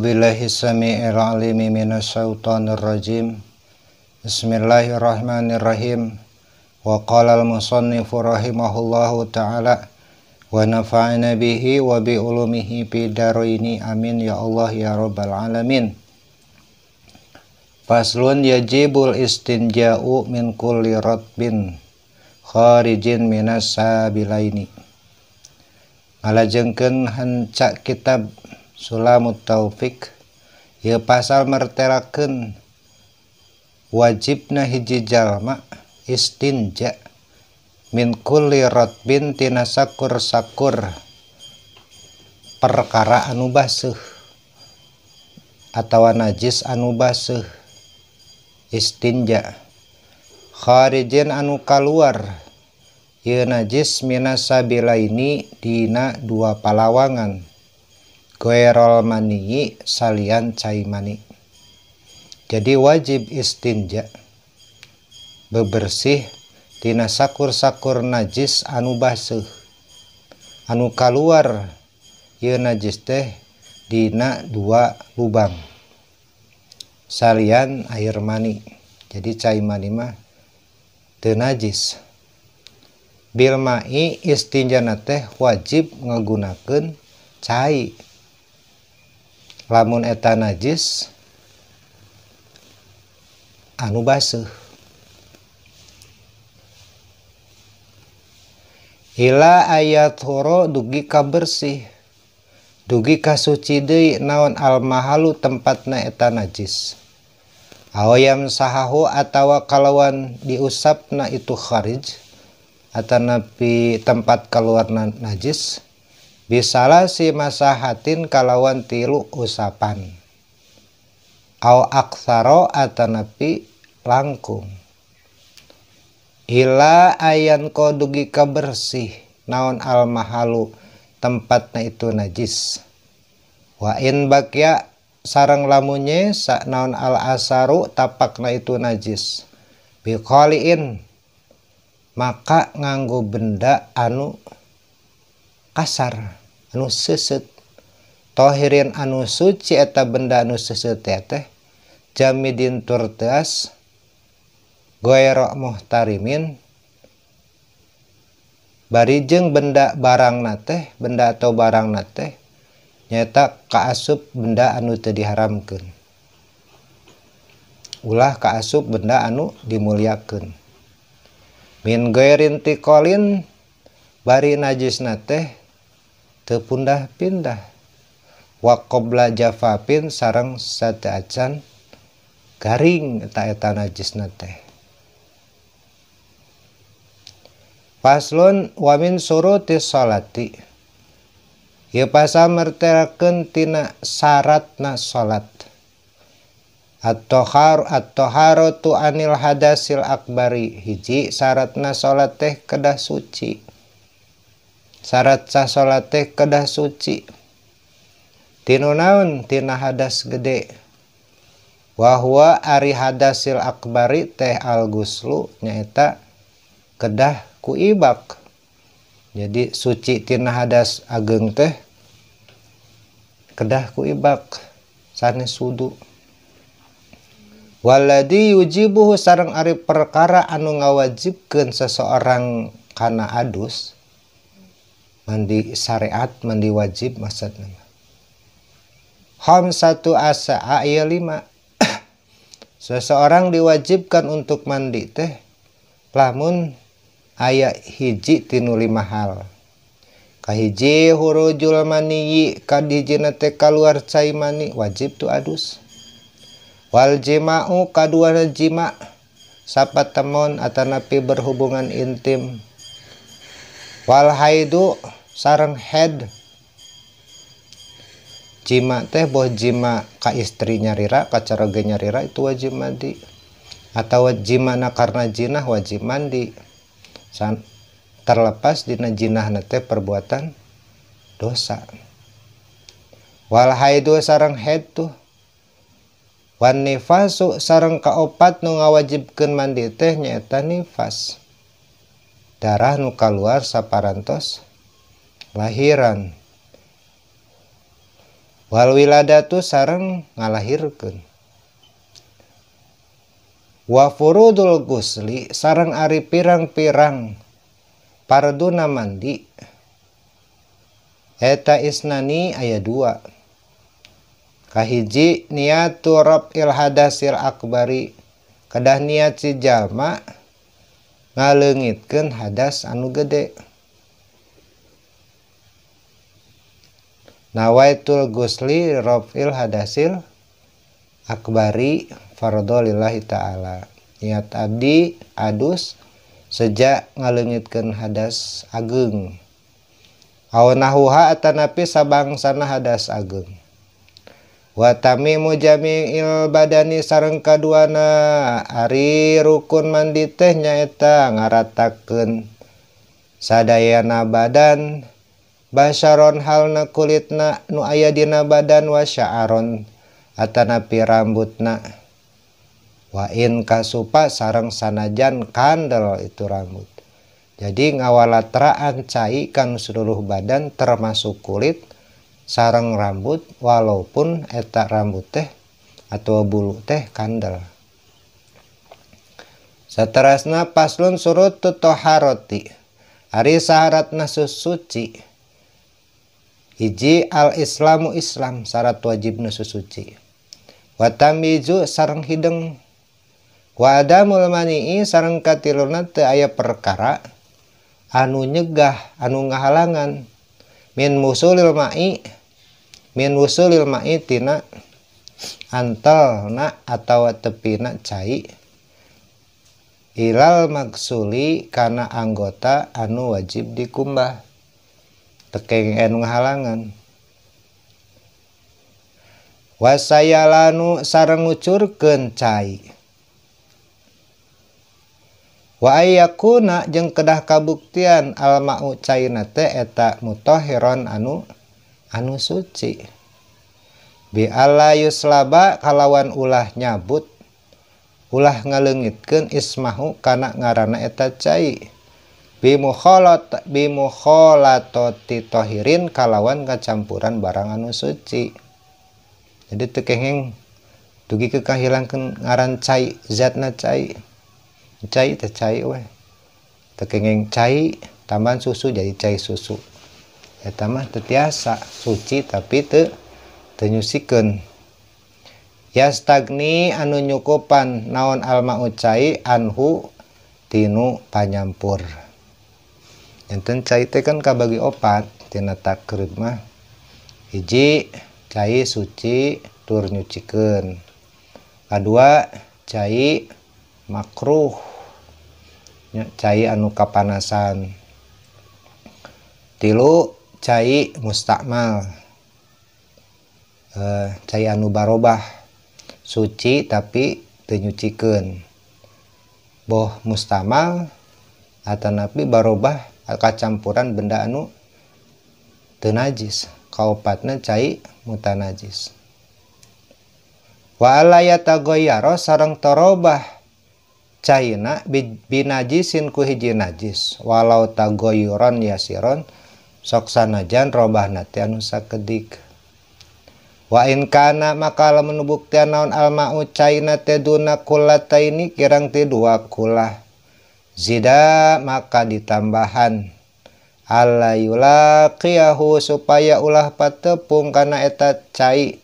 A'udzu billahi samii'il 'aliim minasyaitonir rajim. Bismillahirrahmanirrahim. Wa qala al-musannifu rahimahullahu ta'ala wa nafa'ana bihi wa bi ulumihi fid dharaini amin ya Allah ya rabbal alamin. Faslun yajibul istinja'u min kulli ratbin kharijin minas sabilaini. Ngalajengkeun hancak kitab Sulamut Taufik ieu pasal mertelakeun wajibna hiji jalma istinja min kulli ratbin tina sakur-sakur perkara anu baseuh atawa najis anu baseuh istinja kharijin anu kaluar ieu najis minas sabilaini dina dua palawangan ghairul maniyi salian cai mani. Jadi wajib istinja bebersih tina sakur-sakur najis anu baseuh anu kaluar ieu najis teh dina dua lubang salian air mani. Jadi cai mani mah teu najis. Bil ma'i istinjana teh wajib ngagunakeun cai. Lamun eta najis anu baseuh. Ila ayat horo dugi ka bersih dugi ka suci deui naon almahalu tempatna eta najis. Aoyam sahahu atawa kalawan diusapna itu kharij atanapi tempat keluarna najis bisalasi masahatin kalawan tilu usapan au aksaro atanapi langkung. Ila ayan kodugi kabersih naon almahalu tempatna itu najis. Wa in bakya sareng lamunye sa naon al asaru tapakna itu najis biqaliin maka nganggo benda anu kasar anu seuseut tohirin anu suci eta benda anu seuseut teh jamidin tur teas ghaira muhtarimin bari jeung benda barangna teh benda atau barangna teh nyaeta kaasup benda anu teu diharamkeun ulah kaasup benda anu dimuliakeun min ghairin tiqalin bari najisna teh teu pundah-pindah wa qabla jafafin sareng sateuacan garing eta eta najisna teh. Faslun wa min surutis sholati ieu pasal mertelakeun tina syaratna salat. At-taharatu anil hadasil akbari hiji syaratna salat teh kedah suci. Syarat sah salat teh kedah suci. Tinu naon tina hadas gede. Wa huwa ari hadasil akbari teh al guslu nyaeta kedah ku ibak. Jadi suci tina hadas ageng teh kedah ku ibak sanes wudu. Waladi yujibuhu sareng ari perkara anu ngawajibkeun seseorang kana adus mandi syariat mandi wajib maksudna khamsatu asa ieu 5. Seseorang diwajibkan untuk mandi teh lamun aya hiji tinu 5 hal. Kahiji hurujul maniyi kadijina teh kaluar cai mani wajib tu adus. Wal jima'u kaduana jima sapatemon atanapi berhubungan intim. Wal haidu sareng head. Jima teh boh jima ka istri nyarira ka caroge nyarira itu wajib mandi. Atawa jimana karena jinah wajib mandi. Terlepas dina jinahna teh perbuatan dosa. Wal haidu sareng haid tuh. Wan nifasu sareng kaopat nu ngawajibkeun mandi teh nyaeta nifas. Darah nu kaluar saparantos lahiran. Wal wiladatu sareng ngalahirkeun. Wa furudul gusli sareng ari pirang-pirang parduna mandi eta isnani aya dua. Kahiji niatu raf'il hadasil akbari kedah niat si jalma ngaleungitkeun hadas anu gede. Nawaitul gusli raf'il hadasil akbari fardhu lillahi ta'ala. Niat abdi adus sejak ngaleungitkeun hadas ageng. Aw nahuha atanapi sabangsana hadas ageng. Wa tamimu jami'il badani sareng kaduana ari rukun mandi teh nyaeta ngaratakeun sadayana badan basyaron halna kulitna nu aya dina badan wa sya'aron atanapi rambutna wa in kasupa sareng sanajan kandel itu rambut. Jadi ngawalatraan cai kan seluruh badan termasuk kulit sareng rambut walaupun eta rambut teh atau bulu teh kandel. Saterasna paslon surut toharoti ari syaratna suci. Hiji al islamu islam syarat wajibna susuci. Wa tamizu sareng hideng. Wa adamul mani'i sareng katiluna teu aya perkara anu nyegah anu ngahalangan min wusulil ma'i tina antelna atawa tepina cai ilal maksuli kana anggota anu wajib dikumbah. Tekeng anu ngahalangan. Wasayalanu sareng ngucurkeun cai. Wa ayyakuna jeung kedah kabuktian alma'u caina teh eta mutahhiron anu suci. Bi alla yuslaba kalawan ulah nyabut ulah ngaleungitkeun ismahu kana ngaranna eta cai. Bi mukhalatati tahirin kalawan kacampuran barang anu suci. Jadi teu kenging dugi ke kahilangkeun ngaran cai zatna cai. Cai teh cai weh. Teu kenging cai tambahan susu jadi cai susu. Eta mah teu tiasa suci tapi teu nyusikeun. Yastagni anu nyukupan naon alma'u cai anhu tinu panyampur. Enten cai teh kan kabagi opat tina takrib mah. Hiji cai suci tur nyucikeun. Kadua cai makruh nya cai anu kapanasan. Tilu cai mustakmal. Cai anu barobah suci tapi teu nyucikeun. Boh mustamal atanapi barobah kacampuran benda anu teu najis. Kaopatna cai mutanajis. Wa alla yataghayyara sareng torobah caina binajisin ku hiji najis walau taghayyuran yasiron sok sanajan robahna teh anu sakedik. Wa in kana maka lamun buktian naon alma'u caina teh duna kullataini kirang ti dua kulah zida maka ditambahan alla yulaqiyahu supaya ulah patepung kana eta cai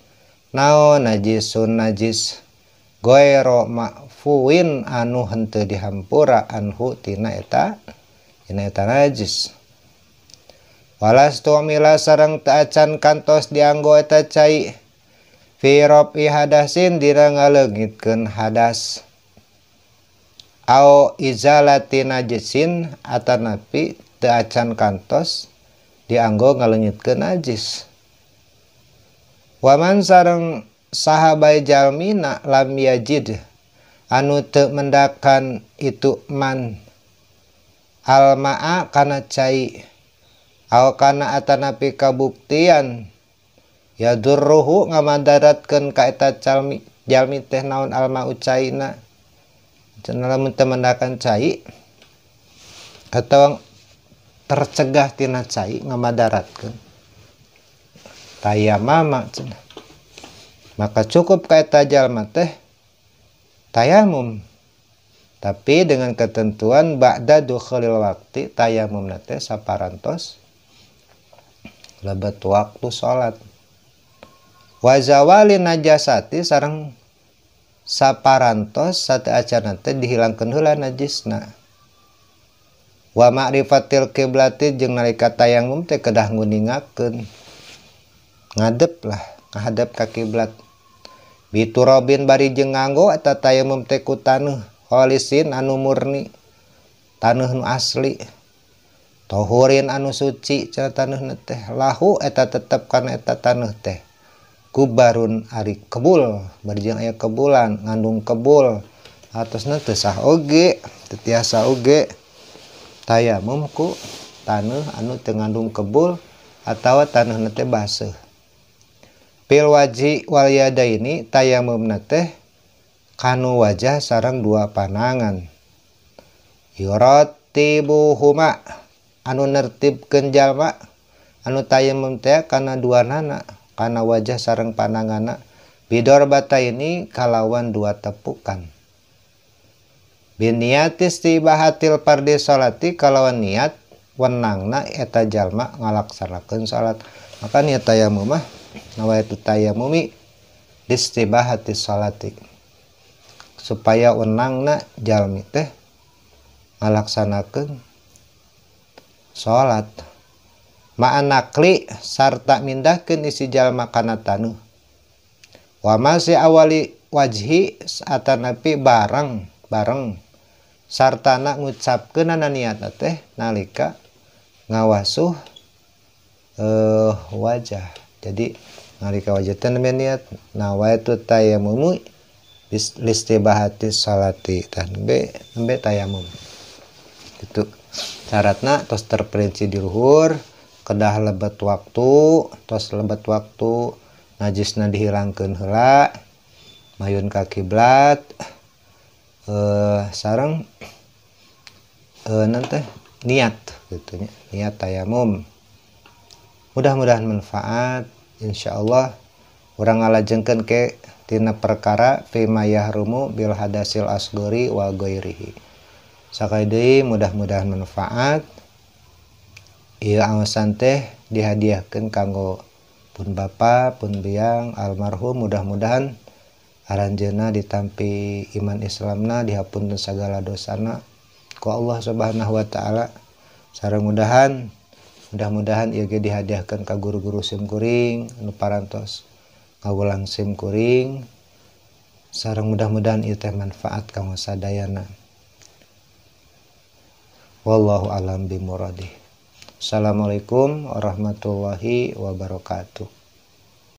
naon najisun najis goero ma'fuin anu henteu dihampura anhu tina eta najis. Walastu mila sareng teu acan kantos dianggo eta cai fi rafi hadasin dina ngaleungitkeun hadas au izalati najisin atanapi teu acan kantos dianggo ngaleungitkeun najis. Waman sareng sahabai jalmina lam yajid anu teu mendakan itu man almaa kana cai aw kana atanapi kabuktian yadurruhu ngamadaratkeun ka eta jalmi teh naon alma'u caina. Cenah lamun teu mendakan cai atau tercegah tina cai ngamadaratkeun Tayamama cenah. Maka cukup ka eta jalma teh tayamum. Tapi dengan ketentuan ba'da dukhulil waqti tayamumna teh saparantos lebet waktu salat. Wa zawali najasati sareng saparantos sateuacanna teh dihilangkeun heula najisna. Wa ma'rifatil kiblati jeung nalika tayamum teh kedah nguningakeun. Ngadep lah, ngadep ka kiblat. Biturabin bari jeung nganggo eta tayamum teh ku taneuh khalisin anu murni, taneuh nu asli. Tohurin anu suci cenah taneuhna teh lahu eta tetep kana eta taneuh teh. Kubarun ari kebul, bari jeung aya kebulan, ngandung kebul. Atasna teu sah oge, teu tiasa oge. Tayamum ku taneuh anu teu ngandung kebul atawa taneuhna teh baseuh. Fil wajhi wal yadaini tayamumna teh kanu wajah sareng dua panangan. Yuratibuhuma anu nertibkeun jalma anu tayamum teh kana dua nana, kana wajah sareng pananganna bidor bataini kalawan dua tepukan. Biniati istibahatil pardi salati kalawan niat wenangna eta jalma ngalaksanakeun salat. Maka niat tayamum mah nawaitu tayamumi istibahati salati supaya wenangna jalmi teh ngalaksanakeun salat. Ma'anakli sarta mindahkeun isi jalma kana taneuh. Wa masi awali wajhi atanapi bareng bareng sartana ngucapkeunana niatna teh nalika ngawasuh wajah. Jadi nalika wajah teh nembe niat nawaitu tayammum listibahati salati tah nembe tayamum. Itu syaratna tos terperinci di luhur, kedah lebet waktu, tos lebet waktu najisna dihilangkeun heula, mayun ka kiblat, sareng nanti niat gitu nya, niat tayamum. Mudah-mudahan manfaat, insyaallah urang ngalajengkeun ke tina perkara fima yahrumu bil hadasil asgori wa ghairihi. Sakali deui mudah-mudahan manfaat. Ieu aosan teh dihadiahkeun kanggo pun bapa, pun biang almarhum, mudah-mudahan aranjeunna ditampi iman Islamna, dihapunten sagala dosana ku Allah Subhanahu wa taala. Sareng mudah-mudahan ieu ge dihadiahkeun ka guru-guru sim kuring anu parantos ngawulang sim kuring. Sareng mudah-mudahan ieu teh manfaat kanggo sadayana. Wallahu alam bimuradih. Assalamualaikum warahmatullahi wabarakatuh.